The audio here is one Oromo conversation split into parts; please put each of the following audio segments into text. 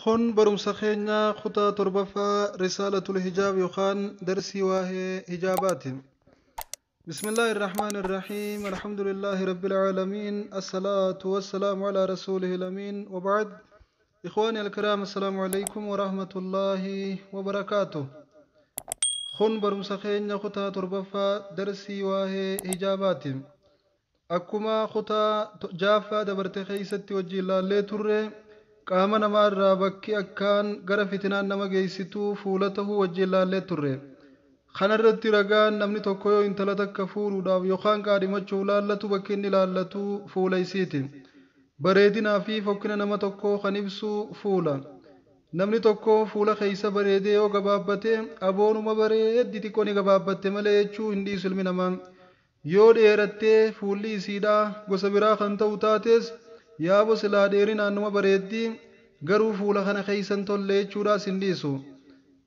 Kun barumsa keenya kutaa torbaffaa Risaalatul Hijaab yookaan darsii waa'ee hijaabaati. بسم الله الرحمن الرحيم، الحمد لله رب العالمين، الصلاة والسلام على رسوله الأمين، وبعد. إخواني الكرام، السلام عليكم ورحمة الله وبركاته. Kun barumsa keenya kutaa torbaffaa darsii waa'ee hijaabaati. Akkuma kutaa jaaffaa dabarte keeysatti wajjin ilaallee turre, qaama namaa irraa bakki akkaan gara fitinaan nama geessitu fuula tahuu wajjin ilaallee turre. Kanarratti ragaan namni tokko yoo intala takka fuudhuudhaaf yookaan qaadhimachuuf laallatu, bakki inni laallatu fuula isiiti. Bareedinaa fi fokkina nama tokkoo kan ibsu fuula. Namni tokko fuula keeysa bareedee yoo gabaabbate, aboonuma bareeddi xiqqoo ni gabaabbatte malee jechuu hin dhiisu ilmi namaa. Yoo dheerattee fuulli isiidhaa gosa biraa kan ta'u taates, yaabo silaa dheerinaan numa bareeddi, garuu fuula kana keeysan tolle jechuudhaas hin dhiisu.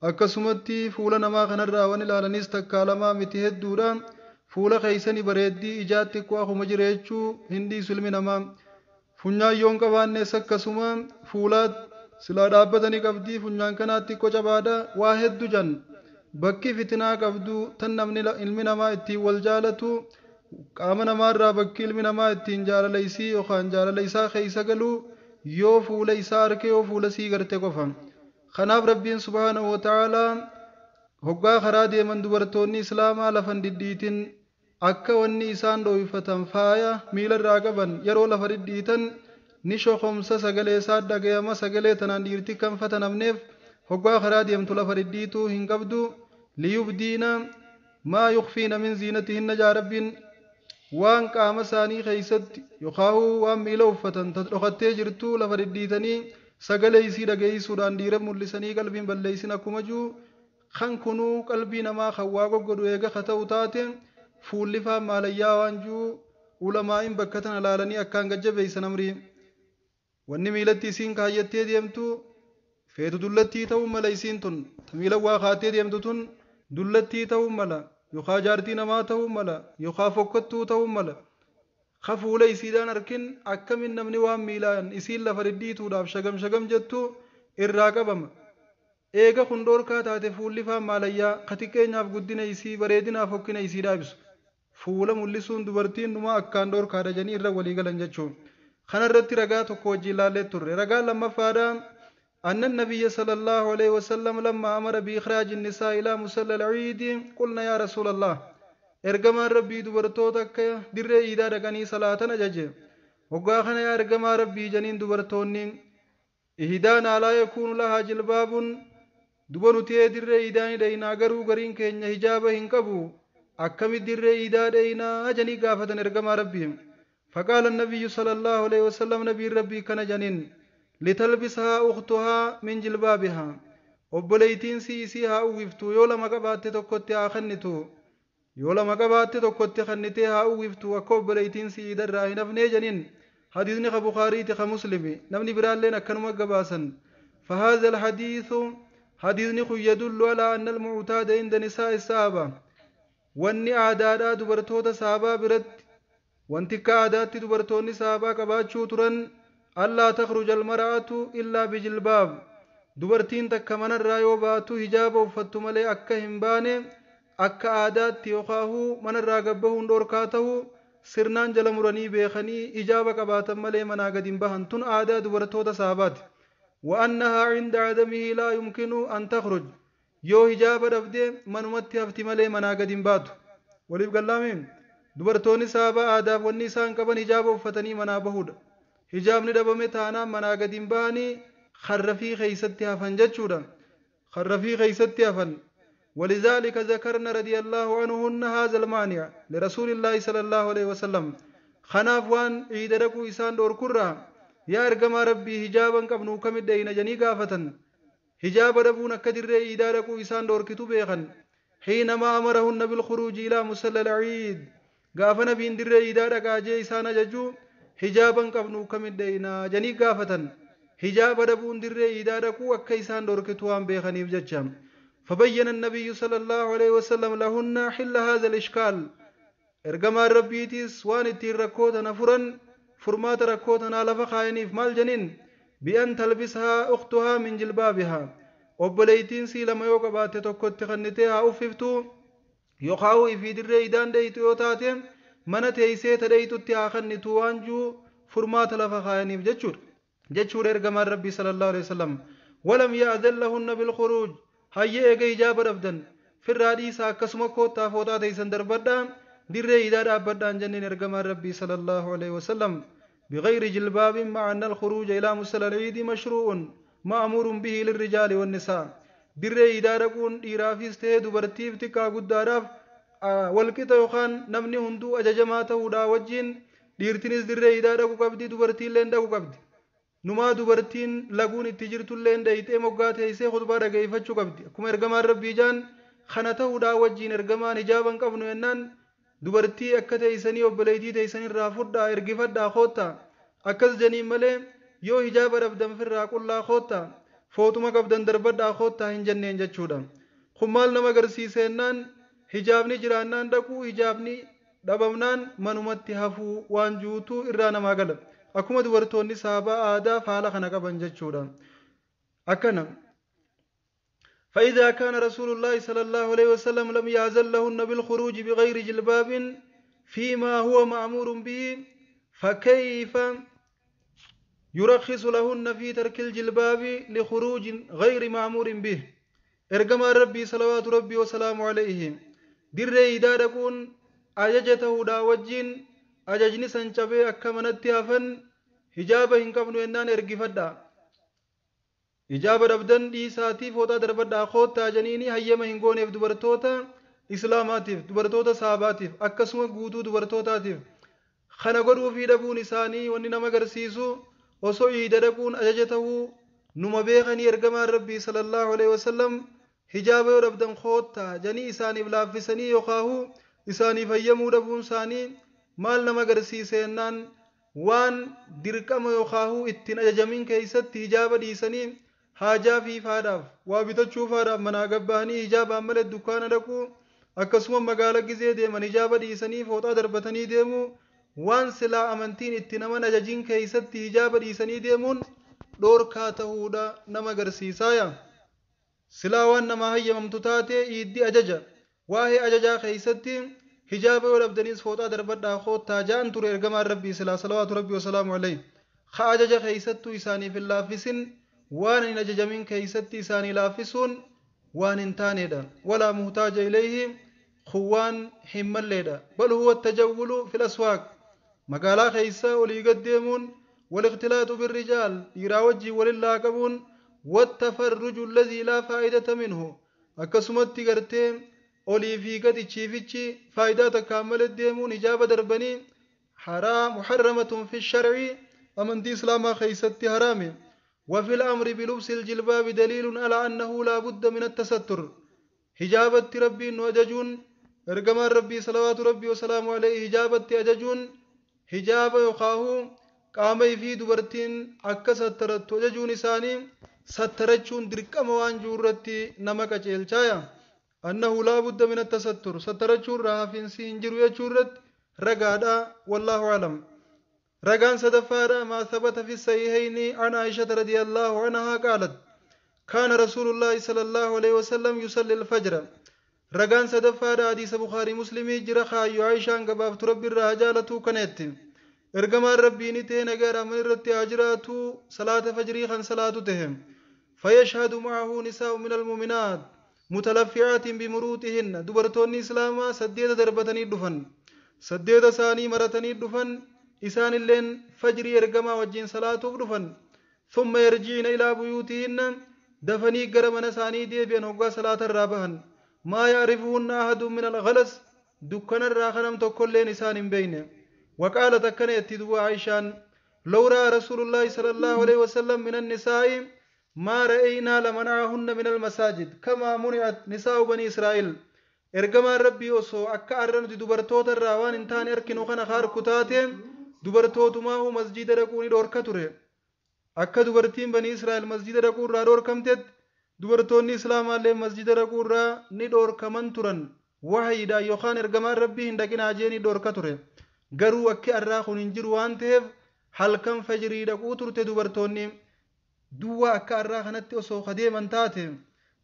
Akkasumatti fuula namaa kanarraa waan ilaalanis takkaa lamaa miti, hedduudha. Fuula keeysani bareeddii, ijaatti xiqqoo akkuma jira jechuu hin dhiisu ilmi namaa. Funyaan yoon qabaannes akkasuma, fuulaa silaa dhaabbatanii qabdii, funyaan kanaatti xiqqoo cabaadha, waa heddu jan. Bakki fitinaa qabdu tan namni ilmi namaa ittiin wal jaalatu, qaama namaarraa bakki ilmi namaa ittiin jaalala isii yookaan jaalala isaa keeysa galu, yoo fuula isaa arke, yoo fuula sii garte qofa. Kanaaf Rabbiin subhaanahu wa ta'aalaa hoggaa karaa deeman dubartoonni islaamaa lafan diddiitin, akka wanni isaan dhooyfatan faaya miila irraa qaban yeroo lafa dhidhiitan ni shokomsa, sagalee isaa dhagayama. Sagalee tanaan dhiirti kan fatanamneef hoggaa karaa deemtu lafa dhidhiituu hin qabdu. ليبدين ما يخفين من زينتهن jaa Rabbiin. Waan qaama isaanii keeysatti yookaan waan miila uffatan dhokattee jirtu lafa dhidhiitanii sagalee isii dhageessuudhaan dhiira mul'isanii qalbiin balleessin akkuma jiru kan kunuu qalbii namaa kan waa goggodhu eega ka ta'u taate, fuullifaan maalayyaa waan jiru ulamaa'in bakka tana laalanii akkaan gajjabeessan amrii. Wanni miilatti isiin kaayyattee deemtu feetu dullattii ta'uu mala. Isiin tun miila waa kaattee deemtu tun dullattii ta'uu mala, yookaan jaartii namaa ta'uu mala, yookaan fokkottuu ta'uu mala. Ka fuula isiidhaan arkin akkamin namni waan miilaan isiin lafa dhidhiituudhaaf shagam shagam jettu irraa qabama? Eega kun dhoorkaa taate, fuullifaan maalayyaa ka xiqqeenyaaf guddina isii, bareedinaaf fokkina isiidhaa ibsu, fuula mul'isuun dubartiin numaa akkaan dhoorkaadha jedhanii irra walii galan jechuun. Kanarratti ragaa tokko wajjin ilaallee turre. Ragaa lammaffaadha, أن النبي صلى الله عليه وسلم لما أمر بإخراج النساء إلى مصلى العيد قلنا يا رسول الله. Ergamaan Rabbii dubartoota akka dirree iidaa dhaqanii salaatan ajaje. Hoggaa kana yaa ergamaa Rabbii janiin dubartoonni, إحدانا لا يكون لها جلباب. Duba nuti dirree iidaa ni dhaynaa, garuu gariin keenya hijaaba hin qabu, akkamit dirree iidaa dhaynaa janii gaafatan ergamaa Rabbii. فقال النبي صلى الله عليه وسلم، نبي ربي كان جنين، لتلبسها أختها من جلبابها. Obboleeytiin si isii haa uwwiftu. Yoo lama qabaatte tokkotti haa kennitu, yoo lama qabaatte tokkotti kennitee haa uwwiftu, akka obboleeytiin si iidarraa hin hafnee janiin. Hadiisni ka Bukaariiti, ka Muslimi, namni biraalleen akkanuma gabaasan. فهذا الحديث، حديثني kun، يدل على أن المعتاد عند نساء الصحابة، wanni aadaadhaa dubartoota sahabaa biratti, wanti akka aadaatti dubartoonni sahabaa qabaachuu turan، ألا تخرج المرأة إلا بجلباب، dubartiin takka manarraa yoo baatu hijaaba uffattu malee akka hin baane, akka aadaatti yookaahuu manarraa gabbahuun dhorkaa ta'u sirnaan jala muranii beekanii hijaaba qabaatan malee manaa gadi hin bahan. Tun aadaa dubartoota sahabaati. وأنها عند عدمه لا يمكن أن تخرج. Yoo hijaaba dhabde manumatti hafti malee manaa gadi hin baatu. Waliif gallaamiin? Dubartoonni sahabaa aadaaf wanni isaan qaban hijaaba uffatanii manaa bahuudha. Hijaabni dhabame taanaan manaa gadi hin bahanii, kharrafii keeysatti hafan jechuudha, kharrafii keeysatti hafan. ولذلك ذكرنا رضي الله عنهن هذا المانع لرسول الله صلى الله عليه وسلم. Kanaaf waan iida dhaquu isaan dhoorkurraa, yaa ergamaa Rabbii, hijaaban qabnu kamit dheyna janii gaafatan. Hijaaba dhabuun akka dirree iidaa dhaquu isaan dhoorkitu beekan. حينما أمرهن بالخروج إلى مصلى العيد، gaafa nabiin dirree iidaa dhaqaa jee isaan ajaju, hijaaban qabnu kamit dheyna janii gaafatan. Hijaaba dhabuun dirree iidaa dhaquu akka isaan dhoorkitu waan beekaniif jecha. فبين النبي صلى الله عليه وسلم لهن حل هذا الإشكال. Ergamaan Rabbiitis waan ittiin rakkoo tana furan, furmaata rakkoo tanaa lafa kaayaniif. Maal janiin? Bi'an talbishaa ukhtuhaa min jilbaabihaa, obboleeytiin sii lama yoo qabaatte tokkotti kannitee haa uffiftuu, yookaan ifii dirree idaan dheeytu yoo taate mana teeysee ta dheeytutti haa kannitu waan juu furmaata lafa kaayaniif jechuudha ergamaan Rabbii sallallahu alaihi wasallam. Walam ya'zan lahunna bilkhuruuj, hayyee eega hijaaba dhabdan firraa dhiisaa akkasuma koottaa fooxaa teeysan darbadhaa dirree idaa dhaabbadhaan jenneen ergamaan Rabbii sallallahu alaihi wasallam. بغير جلباب مع أن الخروج إلى مصلى العيد مشروع مأمور به للرجال والنساء. dirree idaa dhaquun dhiiraafis ta'ee dubartiif xiqqaa guddaadhaaf walqixa yookaan namni hunduu ajajamaa ta'uudhaa wajjin dhiirtinis dirree idaa dhaquu qabdi, dubartiillee dhaquu qabdi. Numaa dubartiin laguun itti jirtullee dheeyxee moggaa teessee khutbaa dhageeffachuu qabdi. Akkuma ergamaan Rabbii jaan kana ta'uudhaa wajjin ergamaan hijaaba hin qabnu jennaan dubartii akka teessanii obboleettii teessanirraa fudhaa ergifadhaa koottaa akkas janiin malee yoo hijaaba dhabdan firraa qullaa koottaa fooxuma qabdan darbadhaa koottaa hin jenneen jechuudha. Kun maal nama agarsiisa jennaan hijaabni jiraannaan dhaquu, hijaabni dhabamnaan manumatti hafuu waan juutuu irraa namaa gala. Akkuma dubartoonni saabaa aadaa faala kana qaban jechuudha. Akkana. فإذا كان رسول الله صلى الله عليه وسلم لم يأذن لهن بالخروج بغير جلباب فيما هو مأمور به فكيف يرخص لهن في ترك الجلباب لخروج غير مأمور به. إرجما ربي صلوات ربي وسلامه عليه dirree idaa dhaquun ajaja ta'uudhaa wajjin ajajni san cabee akka manatti hafan hijaaba hin qabnu jennaan ergifadhaa. Hijaaba dhabdan dhiisaatii fooxaa darbadhaa koottaa janiini hayyama hin gooneef dubartoota islaamaatiif, dubartoota saabaatiif, akkasuma guutuu dubartootaatiif. Kana godhuu fi dhabuun isaanii wanni nama agarsiisu osoo iida dhaquun ajaja ta'uu numa beekanii ergamaan Rabbii sallallahu alaihi wasallam hijaaba yoo dhabdan koottaa janii isaaniif laaffisanii yookaahu isaaniif hayyamuu dhabuun isaanii maal nama agarsiise jennaan waan dirqama yookaahu ittiin ajajamin keessatti hijaaba dhiisanii haajaa fiifaadhaaf waa bitachuufaadhaaf manaa gabbahanii hijaabaan malee dukkaana dhaquu, akkasuma magaala gizee deeman hijaaba dhiisanii fooxaa darbatanii deemuu, waan silaa amantiin itti naman ajajiin keessatti hijaaba dhiisanii deemuun dhoorkaa ta'uudha nama agarsiisaaya. Silaa waan namaa hayyamamtu taate iiddi ajaja waa'ee ajajaa keessatti hijaaba yoo dhabdaniis fooxaa darbadhaa koottaa ja'an ture ergamaan Rabbii silaa salawaatu Rabbii wasalaamu alayhi. Ka ajaja keessattuu isaaniif hin laaffisin waan hin ajajamin keessatti isaanii laaffisuun waan hin taanedha. Walaa muhtaaja ilayhi kun waan hin malleedha. Bal huwa tajawwulu fil aswaaq, magaalaa keessa olii gad deemuun, walikhtilaaxu birrijaal, dhiiraa wajjin walin laaqabuun, wattafarruju alladhii laa faa'idata minhu, akkasumatti gartee olii fi gad ichiifichi faayidaa takkaan malee deemuun hijaaba darbanii haraam muharramatun fi sharci, amantii islaamaa keessatti haraame. وفي الأمر بلبس الجلباب دليل على أنه لا بد من التستر. هجابة ربي وججون إرجما ربي صلوات ربي وسلامه عليه هجابة أججون هجاب يقاه قام في دبرتين أكا سترت وججون إساني سترتشون درك موان جورتي نمك أجيل أنه لا بد من التستر، سترتشون رافين سينجر يجورت رقادا والله أعلم. رقان سدفارا ما ثبت في الصحيحين عن عائشة رضي الله عنها قالت كان رسول الله صلى الله عليه وسلم يصلي الفجر. رقان سدفارا حديث بخاري مسلم جرخا عائشة قباب تربي الرجالة كنت إرجما ربي نتين غير من رت أجراتو صلاة فجري خن صلاة تهم فيشهد معه نساء من المؤمنات متلفعات بمروتهن. دبرتوني إسلاما سديد دربتني دفن سديد ساني مرتني دفن إسان اللين فجري إرجما وجين صلاة دفن ثم يرجعن إلى بيوتهن دفني قرمنا ساني ديبين هقا صلاة الرابهن ما يعرفهن أحد من الغلس دكان الراخنم تكلين إسان بينه. وقالت كانت تدعو عائشة لو رأى رسول الله صلى الله عليه وسلم من النساء ما رأينا لمنعهن من المساجد كما منعت نساء بني إسرائيل. إرجما ربي وصو أكا أرنت دبرتوت الراوان انتان إركنو خنا خار كتاتي دبرتوت ما هو مسجد ركوني دور كتره أكا دبرتين بني إسرائيل مسجد ركون را دور كمتت دبرتوني إسلام عليه مسجد ركون را ندور كمن ترن وحي دا يوخان إرجما ربي هندكين عجيني دور كتره garuu akki arraa kun hin jiru waan ta'eef halkan fajrii dhaquu turte dubartoonni Duwwaa akka har'aa kanatti osoo kadeeman taate,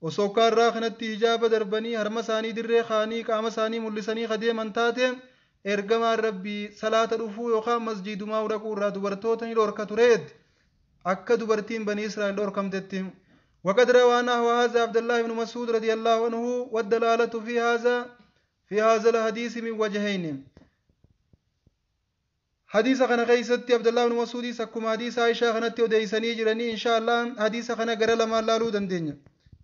osoo akka har'aa kanatti hijaaba darbanii harma isaanii dirree kaanii qaama isaanii mul'isanii kadeeman taate, ergamaan Rabbii salaata dhufuu yookaan masjiidumaa dhaquu irraa dubartoota ni dhorka tureet akka dubartiin Banii Israa'el dhorkamtetti. وقد روى نحو هذا عبد الله بن مسعود رضي الله عنه، والدلالة في هذا الحديث من وجهين. حديث kana keessatti Abdullah ibn Mas'uudis akkuma hadiisa Aishaa kanatti odeessanii jiranii. Insha Allah hadiisa kana gara lamaan laaluu dandeenya.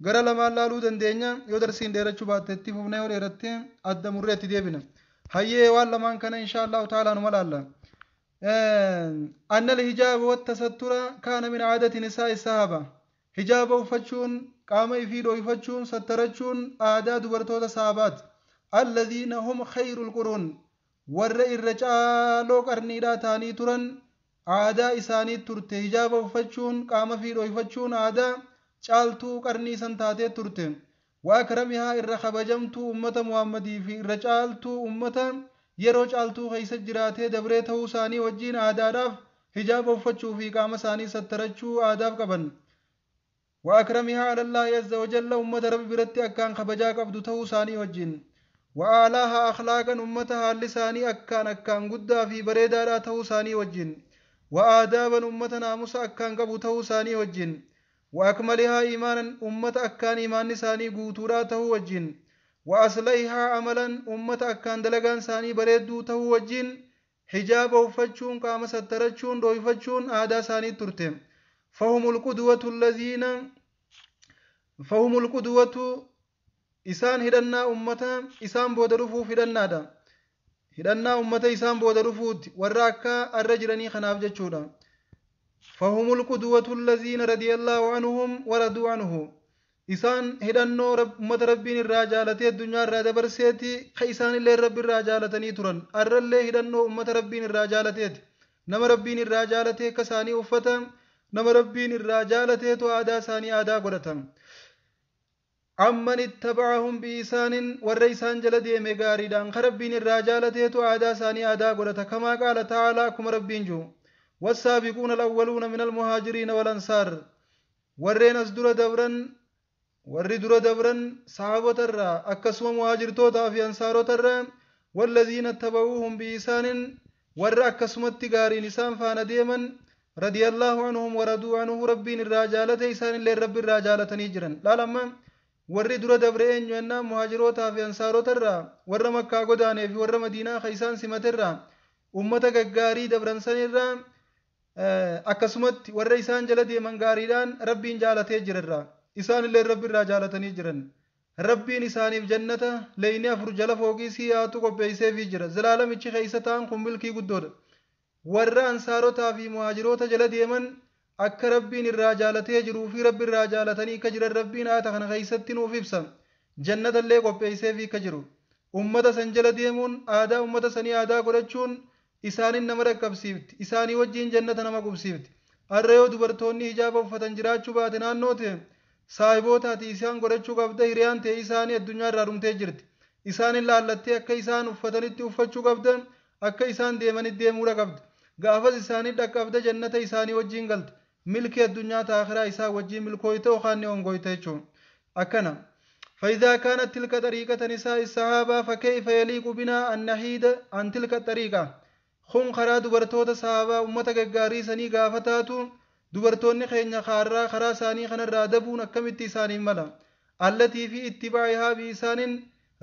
Gara lamaan laaluu dandeenya yoo darsiin dheerachuu baatte itti fufnee, yoo dheeratte adda murreetti deebina. Hayyee, waan lamaan kana insha Allahu ta'ala numa laalla. أن الحجاب والتستر كان من عادة نساء الصحابة. Hijaaba uffachuun, qaama ifii dhoyfachuun, sattarachuun aadaa dubartoota sahaabaati. الذين هم خير القرون, warra irra caaloo qarniidhaa ta'anii turan aadaa isaanii turte. Hijaaba uffachuun, qaama fi dhoyfachuun aadaa caaltuu qarnii san taatee turte. وأكرمها, irra kabajamtuu ummata Muhammadii fi irra caaltuu ummata yeroo caaltuu keessa jiraatee dabree ta'uu isaanii wajjiin aadaadhaaf hijaaba uffachuu fi qaama isaanii sattarachuu aadaaf qaban. وأكرمها على الله عز وجل, ummata Rabbi biratti akkaan kabajaa qabdu ta'uu isaanii wajjin. وأعلاها أخلاقا, ummata haalli isaanii akkaan akkaan guddaa fi bareedaadhaa ta'uu isaanii wajjin. وآدابا, ummata naamusa akkaan qabu ta'uu isaanii wajjin. وأكملها إيمانا, ummata akkaan iimaanni isaanii guutuudhaa ta'uu wajjin. وأصلحها عملا, ummata akkaan dalagaan isaanii bareedduu ta'uu wajjin hijaaba uffachuun, qaama sattarachuun, dhoyfachuun aadaa isaanii turte. فهم القدوة, isaan hidhannaa ummata isaan booda dhufuuf hidhannaadha. Hidhannaa ummata isaan booda dhufuutti, warra akka arra jiranii kanaaf jechuudha. فهم القدوة الذين رضي الله عنهم ورضوا عنه, isaan hidhannoo ummata Rabbiin irraa jaalatee addunyaa irraa dabarseeti, ka isaanillee Rabbi irraa jaalatanii turan. Arrallee hidhannoo ummata Rabbiin irraa jaalateeti. Nama Rabbiin irraa jaalatee akka isaanii uffata, nama Rabbiin irraa jaalateetu aadaa isaanii aadaa godhata. عمن اتبعهم بإحسان, warra isaan jala deeme gaariidhaan ka Rabbiin irraa jaalateetu aadaa isaanii aadaa godhata. كما قال تعالى, akkuma Rabbiin jiru: والسابقون الأولون من المهاجرين والأنصار, warreen as dura dabran, warri dura dabran sahaabota irraa, akkasuma muhaajirtootaa fi ansaarota irraa. والذين اتبعوهم بإحسان, warra akkasumatti gaariin isaan faana deeman. رضي الله عنهم ورضوا عنه, Rabbiin irraa jaalate, isaan illee Rabbi irraa jaalatanii jiran. Laalamma, warri dura dabre eenyu jennaan, muhaajirootaa fi ansaarota irraa, warra Makkaa godaanee fi warra Madiinaa ka isaan simate irraa, ummata gaggaarii dabran san irraa, akkasumatti warra isaan jala deeman gaariidhaan Rabbiin jaalatee jirarraa, isaan illee Rabbi irraa jaalatanii jiran. Rabbiin isaaniif jannata leeyni afur jala fooqii siyaatu qopheesseefii jira. Zalaalamichi keessa ta'an kun milkii guddoodha. Warra ansaarotaa fi muhaajiroota jala deeman akka Rabbiin irraa jaalatee jiruu fi Rabbi irraa jaalatanii akka jiran Rabbiin aayata kana keessatti nuuf ibsa. Jannata illee qopheesseefii akka jiru. Ummata san jala deemuun, aadaa ummata sanii aadaa godhachuun isaanin nama dhaqqabsiifti, isaanii wajjiin jannata nama qubsiifti. Har'a yoo dubartoonni hijaaba uffatan jiraachuu baate, naannoo ta'e saahibootaati isaan godhachuu qabda. Hiriyaan ta'e isaanii addunyaa irraa dhumtee jirti. Isaanin laallattee akka isaan uffatanitti uffachuu qabda, akka isaan deemanitti deemuudha qabda. Gaafas isaanii dhaqqabda, jannata isaanii wajjiin galta, milkii addunyaa taakhiraa isaa wajjiin milkooyte yookaan ni hongoyte jechuun akkana. فإذا كانت تلك طريقة نساء الصحابة، فكيف يليق بنا أن نحيد عن تلك الطريقة؟ Kun karaa dubartoota sahabaa, ummata gaggaarii sanii gaafa taatu, dubartoonni keenya kaarraa karaa isaanii kanarraa dabuun akkamitti isaaniif mala? التي في اتباعها بإحسان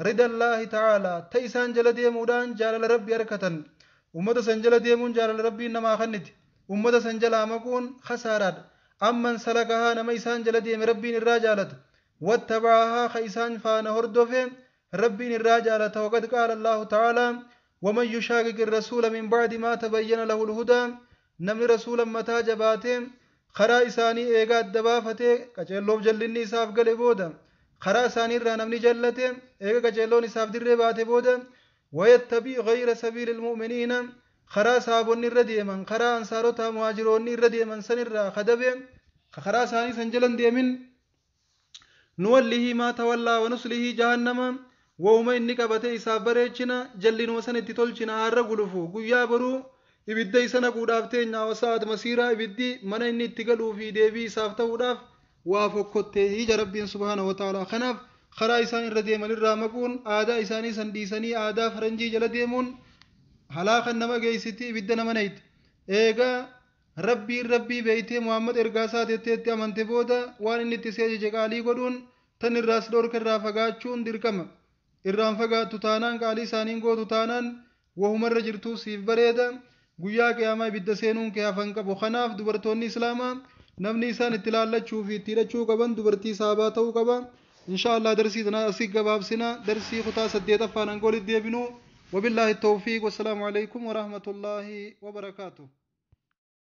رضا الله تعالى, ta isaan jala deemuudhaan jaalala Rabbi harkatan. Ummata san jala deemuun jaalala Rabbiin namaa kenniti. Ummata san jalaa maquun khasaaraadha. عمن سلكها, nama isaan jala deeme Rabbiin irraa jaalata. واتبعها, ka isaan faana hordofe Rabbiin irraa jaalata. وقد قال الله تعالى: ومن يشاقق الرسول من بعد ما تبين له الهدى, namni rasuula mataa jabaate, karaa isaanii eegaa adda baafatee qaceelloof jallinni isaaf gale booda, karaa isaanii irraa namni jallate, eega qaceelloon isaaf dirree baate booda, ويتبع غير سبيل المؤمنين, karaa sahaabonni irra deeman, karaa ansaarota muhaajiroonni irra deeman san irraa kadabe, karaa isaanii san jalan deemin, نوله ما تولى ونصله جهنم, wahuma inni qabate isaaf bareechina, jallinuma san itti tolchina. Har'a gulufu, guyyaa boruu Ibidda isa naquudhaaf teenya wasaa'at masiiraa, ibiddi mana inni itti galuu fi deebii isaaf ta'uudhaaf waa fokkottee ija Rabbiin subhaana wa ta'ala. Kanaaf karaa isaan irra deeman irraa maquun, aadaa isaanii san dhiisanii aadaa faranjii jala deemuun halaakan nama geessiti, ibidda nama nayiti. Eegaa Rabbiin Rabbii beeytee, Muhammad ergaa isaa tetteetti amante booda, waan inni itti si ajaje qaalii godhuun, tan irraas dhorka irraa fagaachuun dirqama. Irraan fagaattu taanaan, qaalii isaaniin gootu taanaan, wahumarra jirtuu siif bareeda, guyyaa qiyaamaa ibidda seenuun kee hafan qabu. Kanaaf dubartoonni islaamaa namni isaan itti laallachuu fi itti hidhachuu qaban dubartii sahabaa ta'uu qaba. Insha Allah darsii tana asii gabaabsina, darsii kutaa 8ffaan hangoolitti deebinu. وبالله التوفيق، والسلام عليكم ورحمة الله وبركاته.